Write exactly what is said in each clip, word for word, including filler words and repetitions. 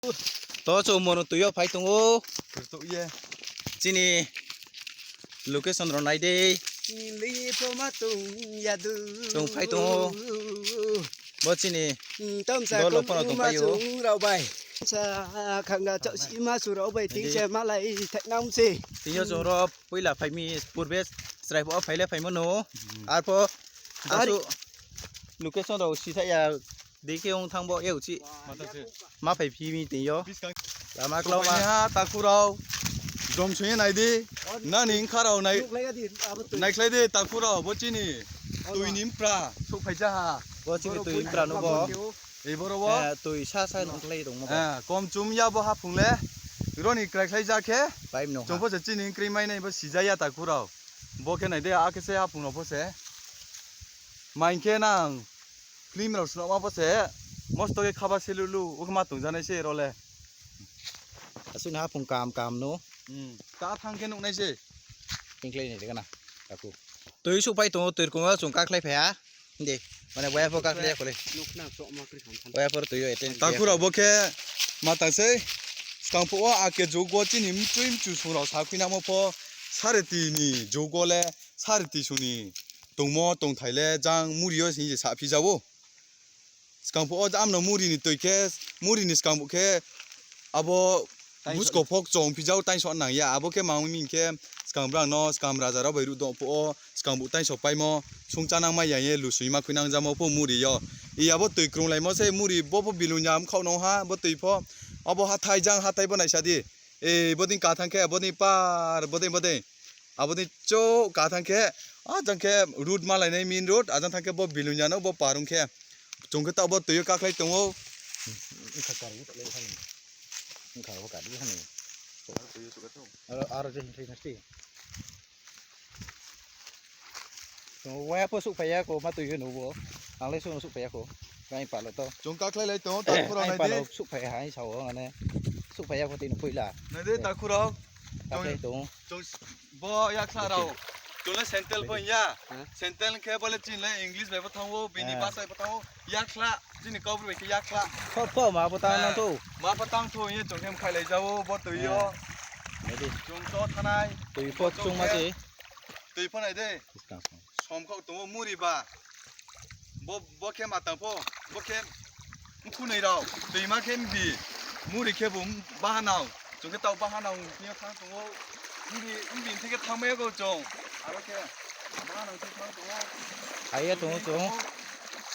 To chung mono tui yo phai tong ou. Khe to ye. Chini location rao nai di. Chini lei pho ma tong ya du. Chung phai tong ou. Bo chini Hmm, tam sa dol rao kom pho no tong ma phai ou. Chung rao bai. Sa khanga chak si ma su rao bai ting se malai thai nam se. Tini yo chung rao poila phai mi purbe chrai pho phai le phai mo no. Arpho Ari. Asuh location rao si thaih ya. Dei khe ong thanng bo, e uchih. Ma phai phi mi tini yo. Lama klau ma. Sophainaiha takhu rao. Jom sung ye nai di. Nani bkha rao nai. Nuhlai ya di, abo tui. Naikhlai di takhu rao, bo chini. Tui ni mpra. Souhphai ja ha. Bo chini tui mpra no bo. Ei boro wo. Eh, tui sa sa nungkhlai tongmo bo. Eh, kom chum ya bo haphung le. Roni kraikhlai ja khe. Pipe no ha. Chung pho se chini kroi mai nai bo si ja ya takhu rao. Bo khe nai di, akhe se haphung rao pho se. Maing khe nang. Film rao snama pho se, mosto khe khaba se lulu, ukhe ma tongjanai se ro le. Asuh ni haphung kam kam no. Hmm, ta thanng khe nuhnai se. Tingkhlai ni rega na, takhu. Tui souhphai tong ou, tui rkong wo chung kakhlai phai ha. Hindi, mane waya pho kakhlai ya kho le. Waya pho tui yo eten. Takhu rao bo khe ma tang sei. Skang phuh wo ake jugo chini mchui mchu sung rao sa khuinamo pho, sareti ni jugo le, sareti sung ni tongmo tongthai le jang muri yo sing je saphi ja ou. Skang phuh wo jam no muri ni tui khe, muri ni skang phuh khe abo busko phok chong phi ja ou, taingso nang ya. Abo khe ma ong mi khe skang brang no, skang raja rao bai ruh dong phuh wo, skang buh taingso paimo, sungchánang mai ya ye, lusui ma khuinang jamo pho muri yo. I abo tui krunglaimo se muri bo pho bilung ya mkhaoh no ha, bo tui pho. Abo hathái jang hathái bo naisa di. E, bodei ka thanng khe, bodei par, bodei, bodei. Abo dei chouh ka thanng khe, a jang khe road malai nai main road, a jang thanng khe bo bilung ya no bo par ong khe. Chung khe taoh bo tui yo kakhlai tong ou. Bkha kar bo tong le hani. Bkha bo kar di hani. Aro, aro je hing khe nasti. Chung waya pho souhphai ya kho, ma tui yo nuh ou. Ang le souh no souhphai ya kho. Ang pal o to. Chung kakhlai lai tong ou, takhu rao nai di. Pal o souhphai ha, ang sao, mane. Souhphai ya kho tini poila. Nai di, takhu rao. Kakhlai tong ou. Chung bo yakhla rao. Chung le sandal pho ya. Sandal khe bo le chini le English bai pho thanng ou, bini basa bai pho thanng ou. Yakhla, chini Kaubru bai khe yakhla. Pho, pho, ma pho tang nang thou. Ma pho tang thou, ye chung khe mkhailai ja ou, bo tui yo. Nai di. Chung to thanai. Tui pho chung ma se. Tui pho nai di. Som khaoh tong ou muri ba. Bo, bo khe ma tang pho, bo khe mkhunoi rao. Tuima khe mbi, muri khe bo bahanao. Chung khe taoh bahanao hing ye thanng tong ou. Mbi, mbi thing khe thanngmai ya kho chung. Aro khe bahanao thing thanng tong ou. Hai ya tong ou chung.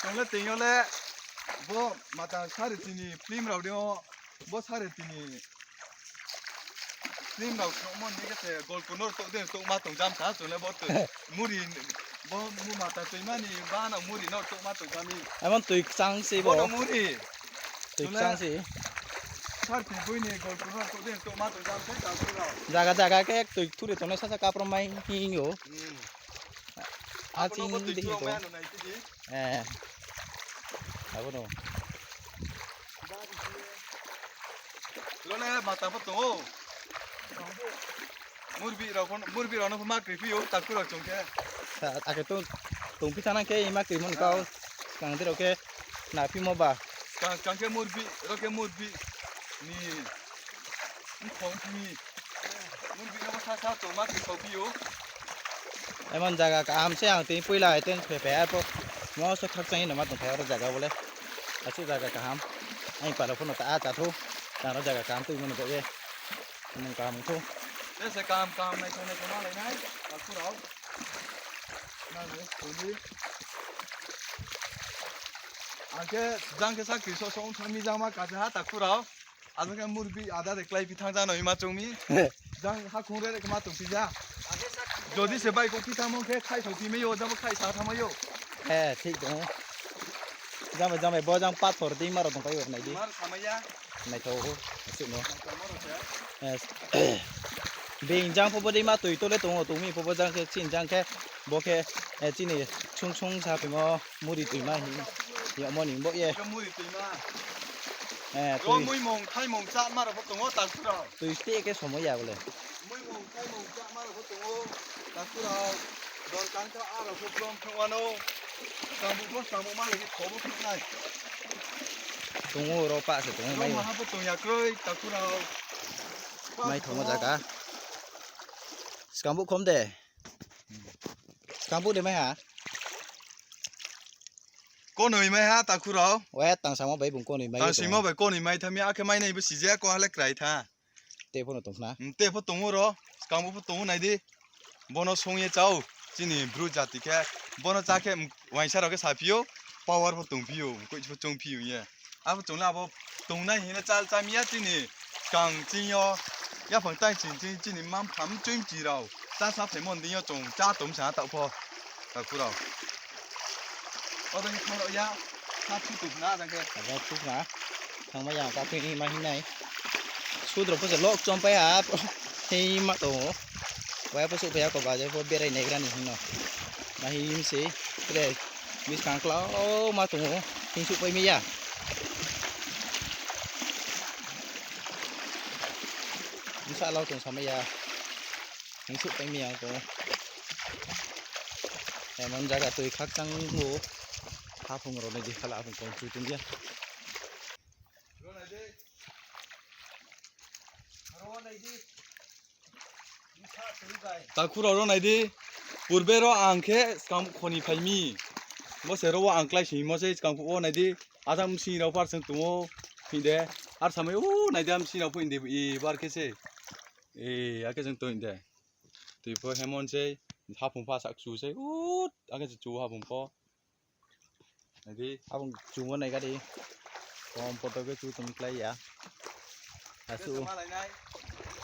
Chung le tini yo le bo mata sareti ni film rao dei ou. Bo sareti ni film rao khnuhmo ni khe se golku no rtuh dei rtuh ma tong jam sa chung le bo tui muri bo mu mata tuima ni bahanao muri no rtuh ma tong jam mi. Emon tui kchang se bo. Bo no muri. Tui kchang se. Sareti boi ni golku no rtuh dei rtuh ma tong jam se takhu rao. Jaga jaga khe tui thuri tongnai sasa kapro mai hing ou. Abo no bo tui thuri mai ano nai di. Eh. Abo no. Lo le mata pho tong ou. Murbi rao pho, murbi rao no pho ma kri phi ou, takhu rao chung khe. Ake tong, tongphi thanng khe ma kri mo ni kau. Skang dei rao khe na phi mo ba. Skang, skang khe murbi, rao khe murbi ni. Mkhong phi mi. Murbi no pho sasa tong ma kri sao phi ou. Emon jaga kaham se ang tini poila eten phe phe arpho. Moso khakchang ye no ma tongthai aro jaga bo le. Asuh jaga kaham. Ang pal o pho no ta a cha thou. Tang ro jaga kaham tuimo ni baoh ye. Mung kaham thou. Te se kaham kaham nai thang nai khe ma lai nai. Takhu rao. Nang nai thou di. Ang khe jang khe sakri soh soh ong thang mi jang ma kacha ha takhu rao. Abo khe murbi ada de klái phi thanng jang no ima choung mi. Jang hakhung re re khe ma tong phi ja. Jodi se bike phi thanngmo khe khai thou phi mai ou, jang bo khai sa thanngmai ou. Eh, thik tong ou. Jang bai, jang bai, bo jang pathor dei ma rao tongpai ou, nai di. Mar samai ya. Naithao ou, asuh no. Naithao ma rao se. Eh, being jang pho bo dei ma tui to le tong ou, tong mi pho bo jang khe, chini jang khe, bo khe, eh, chini sung sung sa phimo. Muri tuima hing. Yamo ni bo ye. Khe muri tuima. Eh, ro tui. Muimung thaimung cháma rao pho tong ou takhu rao. Tui ste khe somo ya bo le. Muimung thaimung cháma rao pho tong ou takhu rao. Dorkar khe a rao pho brom thang wano. Skangbu pho skangbu ma le khe khobo khe nai. Tong ou, ro pah se tong ou, mai. Maha bo tong ya kroi, takhu rao. Mai thangmo zaga. Skang bo khom de. Skang bo de mai ha. Konoi mai ha, takhu rao. Wa tang samo bai bung konoi mai. Tang samo bai konoi mai tha mi, akhe mai nai bo si je ko ha le krai tha. Te pho no tong khna. Hmm, te pho tong ou ro, skang bo pho tong ou nai di. Bono song ye chá ou, chini Bru jati khe. Bono chá khe, hmm, uaingsa rao khe saphi ou, power pho tongphi ou, mkoih pho chongphi ou ye. Abo chung le abo tongnai hing le chá, chá mi ya chini skang ching yo, yaphang tai ching ching chini mma mpha mchoi mchi rao. Chá sa phaimo ni deing yo chung chá tong sa taoh pho. Takhu rao. Odo ni thang rao ya, sa thu tong khna jang khe. Abo thu khna. Thangmai ya, ka phi ma hing nai. Sudro pho se lok chom pai ha, hei ma tong ou. Wai pho suh pai ya ko ba je pho berai naigra ni hing no. Ma him se, tre, buskang klau ma tong ou, hing suh pai mi ya. Bsa lau tong samai ya. Hing suh pai mi ya tong ou. Emon zaga tui khakchang ou. Haphung rao nai di khala haphung kong chu tong ya. Takhu rao ro nai di, purbe ro ang khe skang kho ni phai mi. Bo se ro wo ang klái singmo se skang phuh wo nai di, ajang bsing rao par seng tong ou, hing de, ar samai ou nai di, bsing rao phuh hing di, i bar khe se, e, akhe seng tong hing de. Tui pho hemon sei, haphung pha sak chu sei, ut, akhe se chu haphung pho. Nai di. Haphung chu mo nai ga di. Kom poto khe chu tong klái ya. Asu.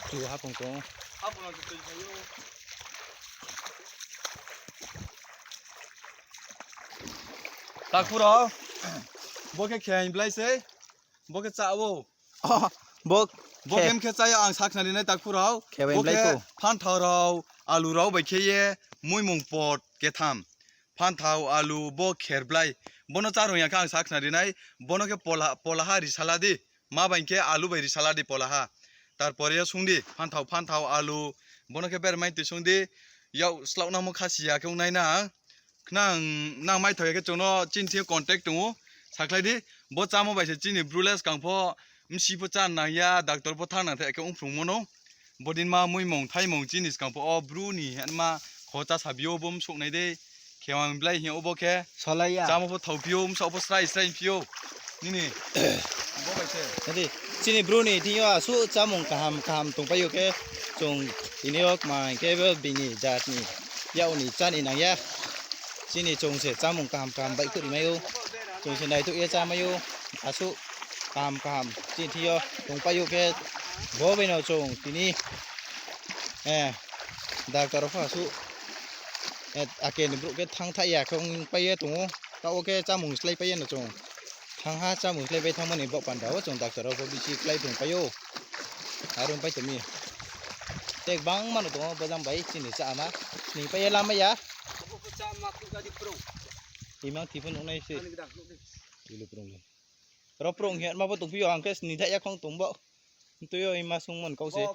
Chu haphung tong. Haphung no tui phai ou. Takhu rao. Bo khe khe blai sei. Bo khe chá ou. Bo khe khe chá ya ang sakhnari nai takhu rao. Bo khe phanthao rao, alu rao bai khe ye muimung pot ketham. Phanthao, alu, bo kher blai. Bono chá rung ya khe ang sakhnari nai. Bono khe pola, pola ha risala di. Ma bai khe alu bai risala di pola ha. Tarpore yo sung di, phanthao, phanthao, alu. Bono khe bermai tui sung di. Yak slaoh nangmo khasi ya khe ong nai na. Khnang nang maithao ya khe chung no chini thing yo contact tong ou, sakhlai di. Bo chámo bai se chini Bru le skang pho, bsi pho chá nang ya, doctor pho thanng nang tha ya khe ongphrungmo no. Bodin ma muimung thaimung chini skang pho, o Bru ni hingma kho chá sabi ou, bo msouh nai dei. Khewang blai hing ou bo khe. Chámo pho thaophi ou, bsaoh pho srai srai phi ou. Nini. Bo bai se. Chini Bru ni thing yo asuh chámung kaham kaham tongpai ou khe, chung tini yo kma hing khe bo bini jat ni yak ni chá ni nang ya. Chini chung se chámung kaham kaham baihkhouh rimai ou. Chung se naitouh ye chámai ou. Asuh kaham kaham chini thing yo tongpai ou khe, bo bai no chung tini, doctor rao pho asuh, ake ni brouh khe thanng tha ya khe ongpai ye tong ou. Taoh wo khe chámung sláipai ye no chung. Thanng ha chámung sláipai thanngmo ni baoh panda wo chung doctor rao pho bisi klái tongpai ou. Are ongpai tong mi. Tei gbangma no tong ou bojang bai chini cháma. Sning pai ye lamai ya. Imang thi pho nuhnai se. Ro prung hing yama pho tongphi ou, ang khe sning thaih ya khong tong bo. Tui yo ima sungmo ni kau se.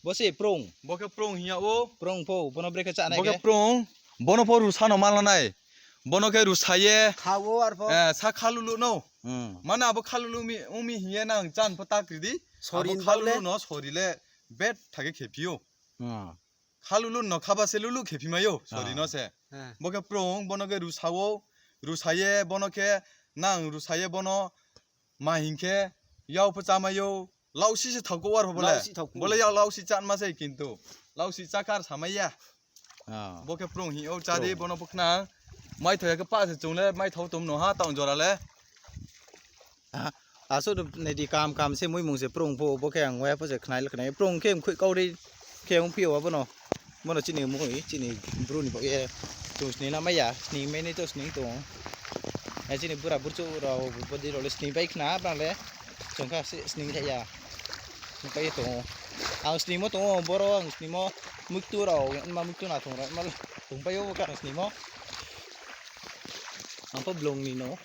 Bo se prung. Bo khe prung hing yag ou. Prung pho, bono brekhe chánai khe. Prung, bono pho rusa no ma lanai. Bono khe rusa ye. Sa khalulu no. Mane abo khalulu ong mi hing ye nang chán pho ta kri di. Abo khalulu no sori le bet tha khe khephi ou. Khalulu no khaba se lulu khephi mai ou, sori no se. Bo khe prung, bono khe rusa ou, rusa ye bono khe nang rusa ye bono ma hing khe yak pho chámai ou, laosi se thaoh kho ar pho bo le. Bo le yak laosi chánma se kintu. Laosi chá kar samai ya. Bo khe prung hing ou chá di, bono pho khnang. Maithao ya khe pah se chung le maithao tong no ha, taoh jora le. Asuh nai di, kaham kaham se muimung se prung pho, bo khe ang wai pho se khnai le khnai. Prung khe mkhoih kau ri khe ongphi ou abo no. Bono chini mui, chini Bru ni baoh ye. Chung sning na mai ya, sning mai nai to sning tong. Chini bura burchouh rao, bodi rao le sning pai khna, brang le. Chung kha sning thaih ya. Pai ye tong ou. Ang sningmo tong ou, boro ang sningmo muitu rao, ma muitu nathong rao, ma tongpai ou, bo khe ang sningmo. Ang pho blong ni no.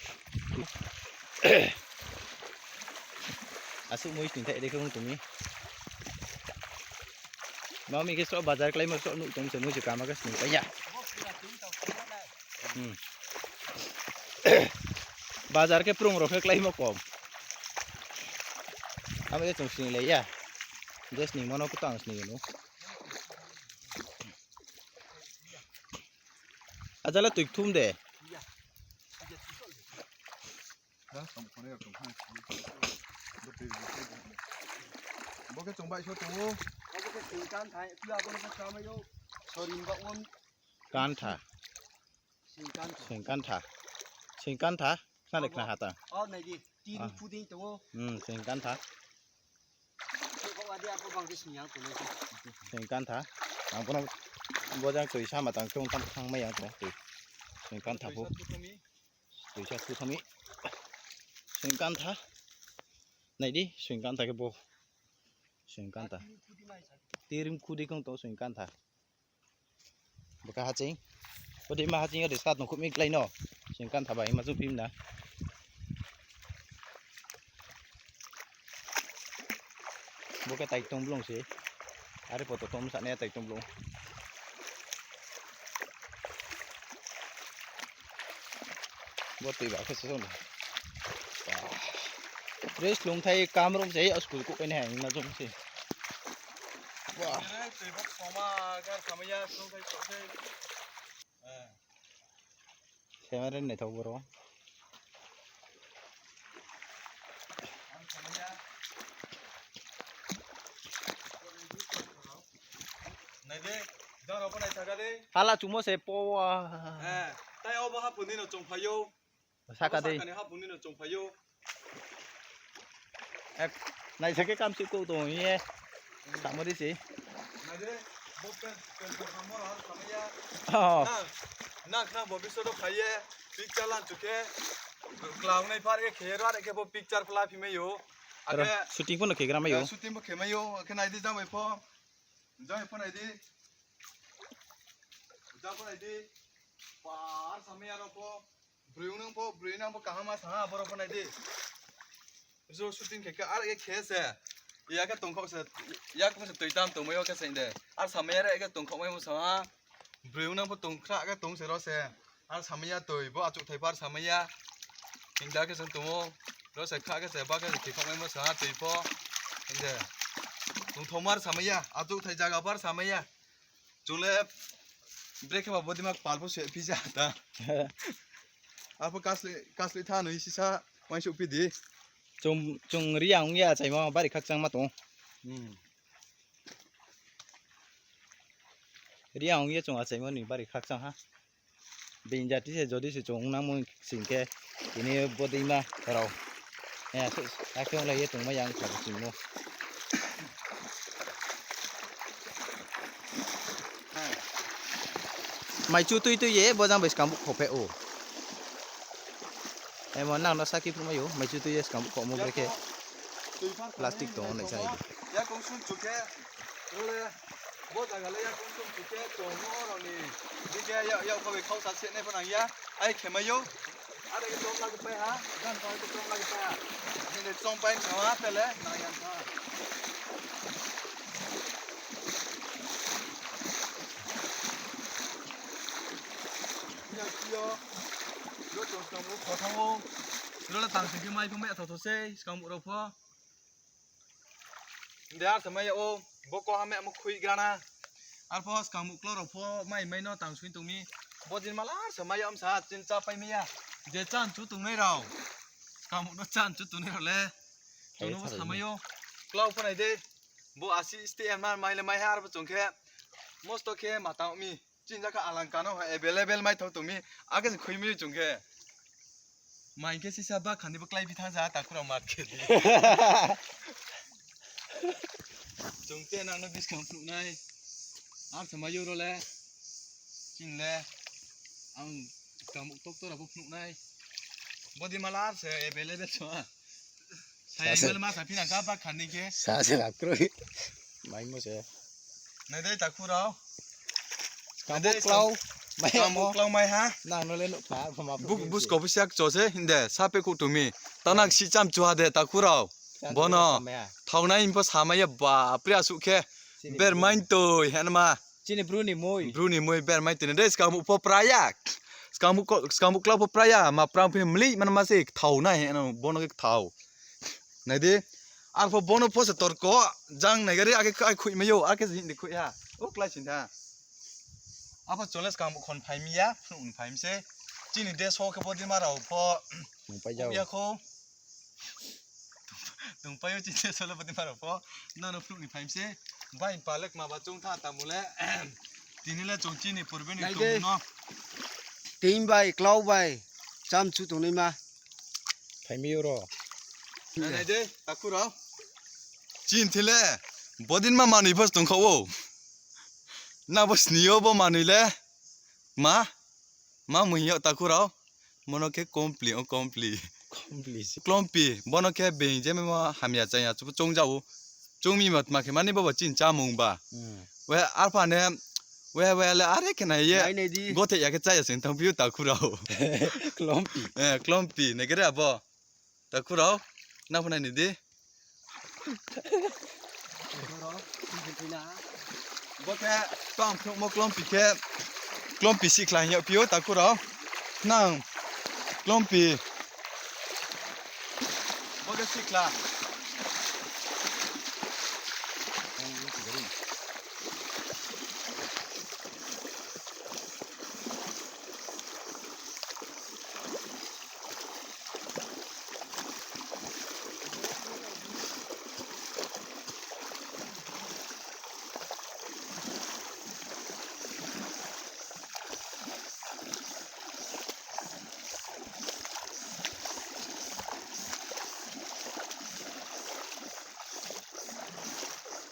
Asuh mui sning thaih de khe ong tong mi. Ma mi khe sroh bazar kláimo sroh nuh tong se mui se kama khe sning pai ya. Bazar khe prung rao khe kláimo kom. Abo ye chung sning lai ya. Je sningmo no khe tang sning ou. Ajala tui kthum de. Bo khe chung bai so tong ou. Kantha. Singkantha. Singkantha. Khna de khna ha ta. Hmm, singkantha. Singkantha. Ang bo no bojang tui sama tang khe ong tang thangmai yang tong tui. Singkantha pho. Tuisa thu thami. Singkantha. Nai di, singkantha khe bo. Singkantha. Tirim khudi kong tong singkantha. Bo khe haching. Bo dei ma haching yo de sa tong khub mi klái no. Singkantha bai ma chung phim na. Bo khe taiktong blung se. Are poto tom sa nai taiktong blung. Bo tui ba khe se song. Rest lung thai kam rom se, a school kuh kai nai ma jong se. Wah. Tui bo soma, gar samaya, song thai sok se. Camera naithao boro. Nai di, jang rao pho naitha kha di. Hala chungmo se po wa. Eh, tai obo haphung ni no chungphai ou. Saka di. Sakani haphung ni no chungphai ou. Ek, naisa khe kamsi kou tong ye. Tamo di si. Nai di, bo pen, pen, pen, hamor har samaya. Oh. Nang, nang khna bo biso do phai ye, picture lan chu khe, klau nai par khe khe, ro ar khe bo picture pla phi mai ou. Aro, ake, shooting pho no khe gra mai ou. Eh, shooting pho khe mai ou, khe nai di jang bai pho. Jang bai pho nai di. Jang pho nai di. Par samaya ro pho. Broi nang pho, broi nang pho kaham ma sa ha, boro pho nai di. Zo shooting khe khe, ar khe khe se. Ya khe tongkhaoh se, ya khe se tui tam tongmai yo khe se de. Ar samaya re khe tongkhaoh mai mo sa ha. Broi nang pho tongkhra khe tong se ro se. Ar samaya tui, bo achouhthai par samaya. Hingda khe se tong ou. Ro se kha khe se, ba khe se tui khaoh mai mo sa ha, tui pho. Hingde. Tongthaoma samaya, achouhthai zaga par samaya. Chung le brekhe ba bodima kpal pho se phi ja ta. Arpho kasle, kasle tha noi sisa, uaingsouh phi di. Chung, chung Reang ong ye achaimo bari khakchang ma tong. Hmm. Reang ong ye chung achaimo ni bari khakchang ha. Being jati se jodi se chung nangmo sing khe, tini bodima rao. Eh, akhe onglai ye tongmai yang kha singmo. Mai chu tui tui ye, bo jang bai skang buh khophe ou. Emo nang no saki phruh mai ou, mai chu tui ye skang buh khomo brekhe. Plastic tong ou nai sa di. Ya kong sung chu khe, role, bo jaga le ya kong sung chu khe, tong ou rao ni. Di khe ya, ya kho bai khausa se nai pho nang ya, ai khe mai ou. Are khe tong lagi pai ha, gan pai khe tong lagi pai ha. Nini tong pai kha ha, tele, nang yang kha. Yang kio, yo tong skang buh kho thang ou. Role tang sing khe mai pho mai thao thao sei, skang buh rao pho. De ar samaya ou, bo ko ha me mo khui grana. Arpho skang buh klo rao pho mai mai no tang sui tong mi. Bo din mala ar samaya om sa, chin cha pai mai ya. Je chan chu tongnai rao. Skang buh no chan chu tongnai rao le. Chung no bo samai ou. Klau pho nai de. Bo asi stay em na mai le mai ha, arpho chung khe. Mosto khe ma tang mi. Chini jaka alangka no ha available mai thao tong mi, ake se khui mi chung khe. Mai khe sisa ba khani bo klái bi thang ja, takhu rao mat khe di. Chung te nang no buskang phnuh nai. Ar samai ou ro le. Chini le. Ang skang buh tok tora bo phnuh nai. Bodima la ar se available so ha. Sa se. Sa se la kroi. Maimo se. Nai dei takhu rao. Skang buh klau mai ha. Nang no le nuh kha, bo ma buh, buh busko bo siak cho se hinde, sa pe khuh tumi. Tanak si cham chuha de takhu rao. Bono. Thaonai pho samai ya ba, pri asuh khe. Bermain toi, henma. Chini bru ni mui. Bru ni mui bermain toi. Dei skang buh pho prayak. Skang bu kla-, skang bu klau pho pra ya, ma pra phi mlih mano ma se kthao nai, ano bono khe kthao. Nai di, arpho bono pho se torko, jang nai gari ake ai khui mai ou, ake se hing di khui ha. O klái sin tha. Apho chung le skang bu khon phai mi ya, phnuh ni phai mi se. Chini deso khe bodima rao pho. Nung pai jao. Ya kho. Tongpai ou chini deso le bodima rao pho. Nano phnuh ni phai mi se. Bai pa le kma ba chung tha tamo le. Tini le chung chini purbe ni tongmung no. Teing bai, klau bai, chamchu tongnaima. Phai mi ou ro. Nai de, takhu rao. Chini the le, bodinma manoi pho se tongkha ou. Na bo sni yo bo manoi le. Ma? Ma mui hing yag takhu rao? Bono khe kompli, o kompli. Klompi, bono khe being je memo hamya chaya chung ja ou. Chung mi ma tma khe mani bo bo chini chámung ba. We arpha ne, we, we le are khe nai ye. Gothe ya khe chaya sing thanngphi ou takhu rao. Klompi, nai khe re abo. Takhu rao, nang pho nai ni di. Bo khe tang phnuhmo klompi khe, klompi sihkhla hing yagphi ou takhu rao. Nang klompi. Bo khe sihkhla.